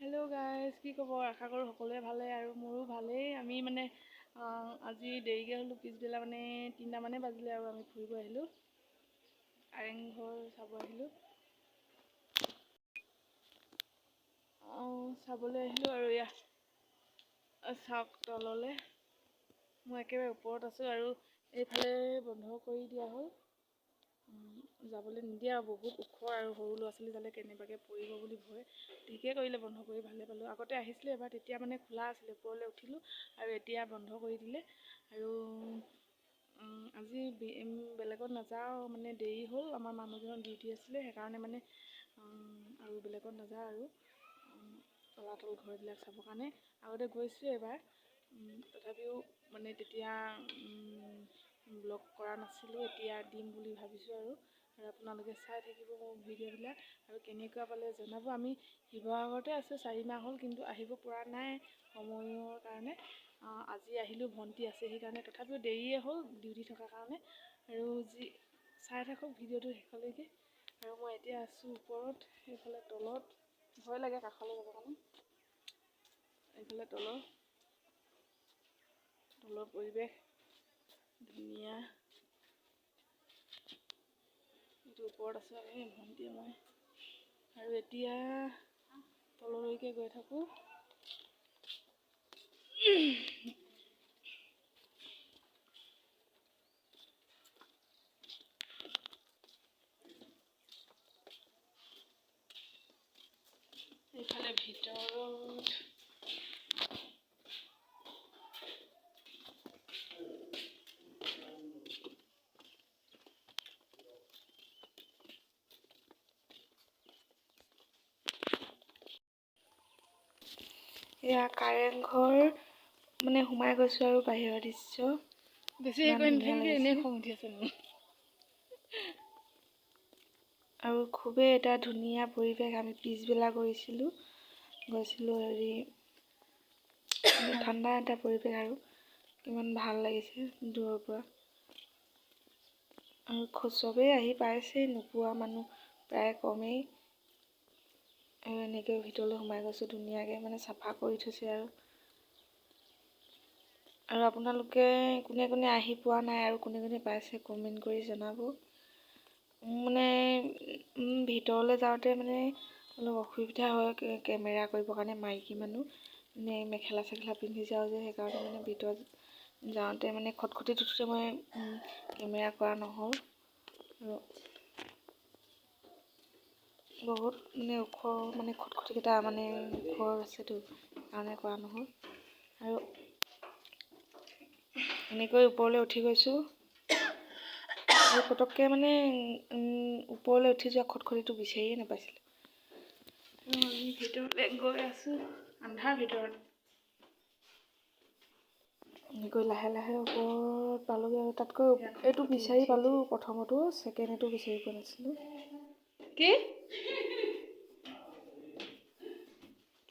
Hello' guys, কি খবৰ? আশা কৰোঁ সকলোৱে ভালে আৰু মোৰো ভালেই। আমি মানে আজি দেৰিকৈ হ'লোঁ, পিছবেলা মানে 3টামানেই বাজিলে আৰু আমি ফুৰিব আহিলোঁ, কাৰেংঘৰ চাব আহিলোঁ। চাবলৈ আহিলোঁ আৰু এয়া চাওক তললৈ, মই একেবাৰে ওপৰত আছোঁ আৰু এইফালে বন্ধ কৰি দিয়া হ'ল, যাবলৈ নিদিয়ে আৰু বহুত ওখ আৰু সৰু ল'ৰা ছোৱালী যালে কেনেবাকৈ পৰিব বুলি ভয়। ঠিকেই কৰিলে বন্ধ কৰি, ভালেই পালোঁ। আগতে আহিছিলোঁ এবাৰ, তেতিয়া মানে খোলা আছিলে, ওপৰলৈ উঠিলোঁ আৰু এতিয়া বন্ধ কৰি দিলে। আৰু আজি বেলেগত নাযাওঁ, মানে দেৰি হ'ল, আমাৰ মানুহজনৰ ডিউটি আছিলে, সেইকাৰণে মানে আৰু বেলেগত নাযাওঁ আৰু তলাতল ঘৰবিলাক চাবৰ কাৰণে। আগতে গৈছোঁ এবাৰ, তথাপিও মানে তেতিয়া ব্লগ কৰা নাছিলোঁ, এতিয়া দিম বুলি ভাবিছোঁ আৰু। আৰু আপোনালোকে চাই থাকিব মোৰ ভিডিঅ'বিলাক আৰু কেনেকুৱা পালে জনাব। আমি শিৱসাগৰতে আছোঁ, 4 মাহ হ'ল, কিন্তু আহিব পৰা নাই সময়ৰ কাৰণে। আজি আহিলোঁ, ভণ্টি আছে সেইকাৰণে, তথাপিও দেৰিয়ে হ'ল ডিউটি থকাৰ কাৰণে। আৰু যি চাই থাকক ভিডিঅ'টো শেষলৈকে। আৰু মই এতিয়া আছোঁ ওপৰত, সেইফালে তলত ভয় লাগে কাষলৈ যাবৰ কাৰণে। এইফালে তলৰ পৰিৱেশ ধুনীয়া। এইটো ওপৰত আছোঁ আমি, ভণ্টিয়ে মই। আৰু এতিয়া তললৈকে গৈ থাকোঁ। এইফালে ভিতৰত এয়া কাৰেংঘৰ মানে সোমাই গৈছোঁ আৰু বাহিৰৰ দৃশ্য। বেছি ইমান হেৰি কৰি ধুনীয়া নাথাকিবি, এনেই লাগিছে। খং উঠি আছে মোৰ। আৰু খুবেই এটা ধুনীয়া পৰিৱেশ। আমি পিছবেলা গৈছিলোঁ হেৰি ঠাণ্ডা এটা পৰিৱেশ আৰু কিমান ভাল লাগিছে দূৰৰ পৰা। আৰু চবেই আহি পাইছেই, নোপোৱা মানুহ প্ৰায় কমেই। আৰু এনেকৈ ভিতৰলৈ সোমাই গৈছোঁ, ধুনীয়াকৈ মানে চাফা কৰি থৈছে। আৰু আপোনালোকে কোনে কোনে আহি পোৱা নাই আৰু কোনে কোনে পাইছে কমেণ্ট কৰি জনাব। মানে ভিতৰলৈ যাওঁতে মানে অলপ অসুবিধা হয় কেমেৰা কৰিবৰ কাৰণে, মাইকী মানুহ মানে মেখেলা চেখেলা পিন্ধি যাওঁ যে, সেইকাৰণে মানে ভিতৰত যাওঁতে মানে খটখটিত উঠোঁতে মই কেমেৰা কৰা নহ'ল। আৰু বহুত মানে ওখ মানে খটখটিকেইটা মানে ওখ আছেতো, সেইকাৰণে কৰা নহ'ল। আৰু এনেকৈ ওপৰলৈ উঠি গৈছোঁ আৰু পটককৈ মানে ওপৰলৈ উঠি যোৱা খটখটিটো বিচাৰিয়ে নাপাইছিলোঁ। আৰু আমি ভিতৰলৈ গৈ আছোঁ, আন্ধাৰ ভিতৰত। এনেকৈ লাহে লাহে ওপৰত পালোগৈ আৰু তাতকৈ এইটো বিচাৰি পালোঁ প্ৰথমতো, ছেকেণ্ড এইটো বিচাৰি পোৱা নাছিলোঁ। কি?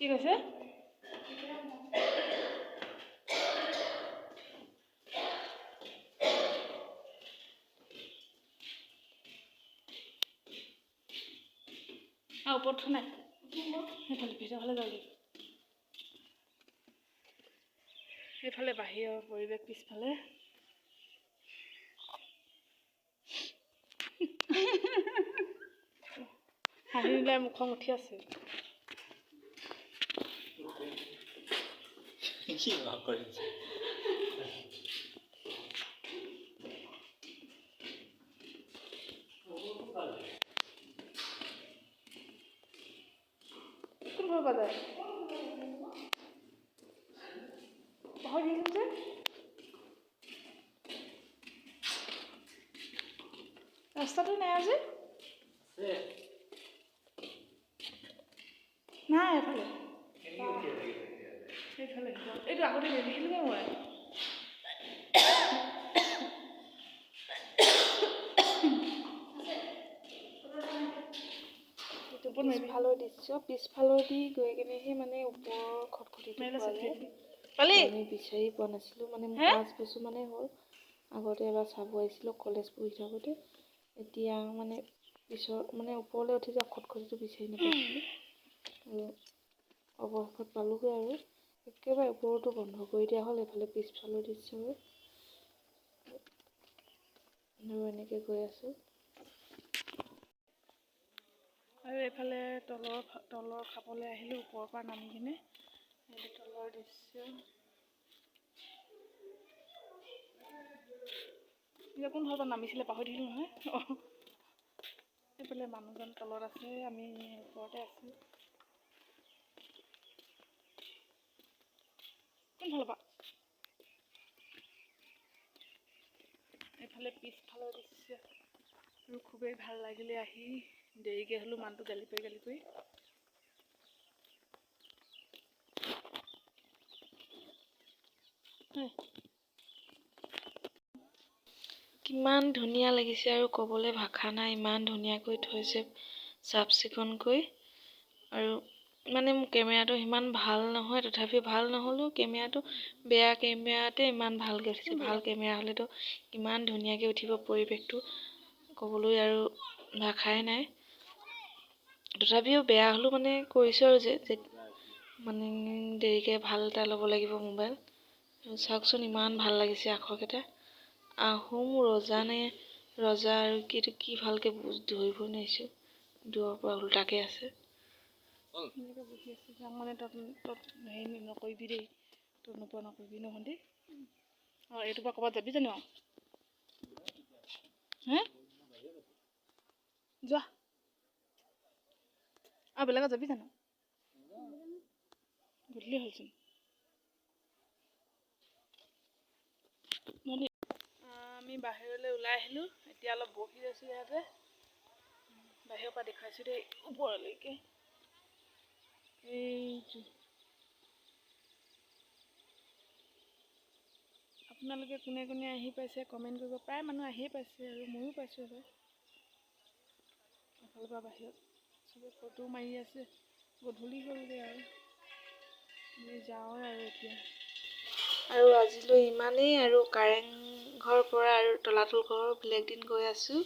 কি কৈছে? ওপৰত থোৱা নাই, সেইফালে ভিতৰফালে যাব লাগিব। সেইফালে বাহিৰৰ পৰিৱেশ পিছফালে। হাঁহি দিলে মুখখন উঠি আছে। কি কৰিছে? কোন ঘৰৰ পৰা যায়? পাহৰি থাকিলোঁ যে। ৰাস্তাটো নাই আজি? নাই এইফালে। সেইফালে এইটো আগতে নেদেখিলোঁগে মই। এইটো পিছফালৰ দৃশ্য, পিছফালেদি গৈ কেনেহে মানে ওপৰৰ খটখটিটো পোৱা যায়। পালি? আমি বিচাৰি পোৱা নাছিলোঁ, মানে মোৰ হে? 5 বছৰমানেই হ'ল আগতে এবাৰ চাব আহিছিলোঁ কলেজ পঢ়ি থাকোঁতে। এতিয়া মানে পিছৰ মানে ওপৰলৈ উঠি যোৱা খটখটিটো বিচাৰি নাপাইছিলোঁ। আৰু অৱশেষত পালোগৈ আৰু একেবাৰে ওপৰতো বন্ধ কৰি দিয়া হ'ল। এইফালে পিছফালৰ দৃশ্য আৰু এনেকৈ গৈ আছোঁ। আৰু এইফালে তলৰ তলৰ খাপলৈ আহিলোঁ ওপৰৰ পৰা নামি কিনে। এইটো তলৰ দৃশ্য। এতিয়া কোন ফালৰ পৰা নামিছিলে পাহৰি থাকিলোঁ নহয়। অঁ, এইফালে মানুহজন তলত আছে, আমি ওপৰতে আছোঁ। কোন ফালৰ পৰা? এইফালে পিছফালৰ দৃশ্য। আৰু খুবেই ভাল লাগিলে আহি। দেৰিকৈ হ'লেও মানুহটো গালি পাৰি গালি পাৰি। কিমান ধুনীয়া লাগিছে আৰু ক'বলৈ ভাষা নাই, ইমান ধুনীয়াকৈ থৈছে চাফ চিকুণকৈ। আৰু মানে মোৰ কেমেৰাটো সিমান ভাল নহয়, তথাপিও ভাল নহ'লেও কেমেৰাটো বেয়া কেমেৰাতে ইমান ভালকৈ উঠিছে। ভাল কেমেৰা হ'লেতো কিমান ধুনীয়াকৈ উঠিব পৰিৱেশটো, ক'বলৈ আৰু ভাষাই নাই। তথাপিও বেয়া হ'লেও মানে কৰিছোঁ আৰু যে মানে দেৰিকৈ ভাল এটা ল'ব লাগিব মোবাইল। আৰু চাওকচোন ইমান ভাল লাগিছে আখৰকেইটা। আহোম ৰজা নে ৰজা আৰু কি এইটো কি ভালকৈ ধৰিব নোৱাৰিছোঁ, দূৰৰ পৰা ওলোটাকৈ আছে। এনেকৈ বহি আছে। যাম মানে তত তত হেৰি নকৰিবি দেই, তত নোপোৱা নকৰিবি ন ভণ্টি। অঁ, এইটোৰ পৰা ক'ৰবাত যাবি জানো? হে যোৱা আৰু বেলেগত যাবি জানো? গধূলি হ'লচোন। ভণ্টি, আমি বাহিৰলৈ ওলাই আহিলোঁ। এতিয়া অলপ বহি আছোঁ ইয়াতে। বাহিৰৰ পৰা দেখুৱাইছোঁ দেই ওপৰলৈকে। এইটো আপোনালোকে কোনে কোনে আহি পাইছে কমেণ্ট কৰিব। প্ৰায় মানুহ আহিয়ে পাইছে আৰু ময়ো পাইছোঁ এবাৰ। এফালৰ পৰা বাহিৰত চবে ফটো মাৰি আছে। গধূলি হ'লগৈ আৰু আমি যাওঁৱে আৰু এতিয়া। আৰু আজিলৈ ইমানেই। আৰু কাৰেংঘৰ পৰা আৰু তলাতল ঘৰ বেলেগ দিন গৈ আছোঁ।